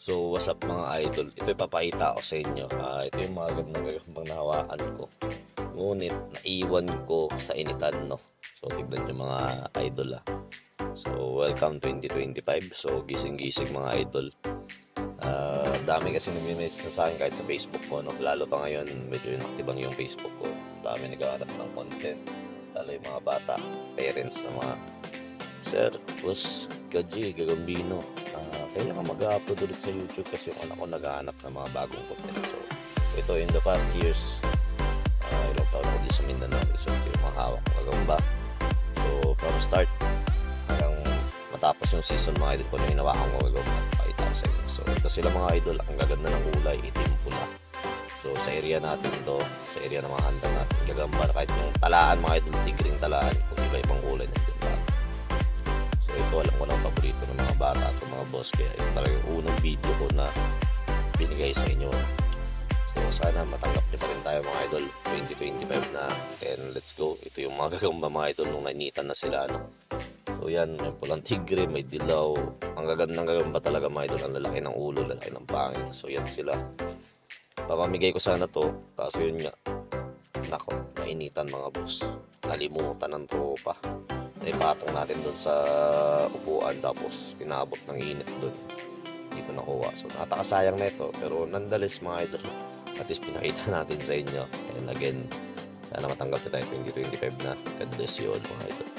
So, what's up, mga idol? Ito ipapakita ko sa inyo. Ito yung mga gandang gagambang nahawakan ko. Ngunit, naiwan ko sa initan, no? So, tignan nyo, mga idol, ah. So, welcome 2025. So, gising-gising, mga idol. Dami kasi nagme-message sa akin kahit sa Facebook ko, no? Lalo pa ngayon, medyo inactive ang yung Facebook ko. Dami naghahanap ng content. Lalo yung mga bata, parents na mga, "Sir, Boss Gaji, Gagambino, kailan ka mag-upload ulit sa YouTube kasi yung anak ko naghahanap ng mga bagong content?" So, ito in the past years, ilang taon ako dito sa Mindanao. So, ito yung mga hawak kong gagamba. So, from start hanggang matapos yung season, mga idol ko, na hinawakan ko gagamba. Pakita ko sa inyo. So, ito sila, mga idol. Ang gaganda ng kulay, itim pula. So, sa area natin to, sa area ng mga handang natin, gagamba. Kahit yung talaan, mga idol, tigring talaan, kung iba-ibang kulay nandiyan lahat. So ito, alam ko lang paborito ng mga bata at mga boss, kaya ito talaga yung unang video ko na binigay sa inyo. So sana matanggap nyo pa rin tayo, mga idol, 2025 na and let's go. Ito yung mga gagamba, mga idol, nung nainitan na sila, ano. So yan, may pulang tigre, may dilaw. Ang gagandang gagamba talaga, mga idol, ang lalaki ng ulo, lalaki ng pangil. So yan sila. Papamigay ko sana to, kaso yun nga. Nako, nainitan, mga boss. Nalimutan ng tropa. Naipatong natin doon sa upuan tapos inabot ng init doon. Hindi ko nakuha. So napakasayang na ito. Pero nonetheless, mga idol, at least pinakita natin sa inyo. And again, sana matanggap na tayo 2025 na. God bless you all, mga idol.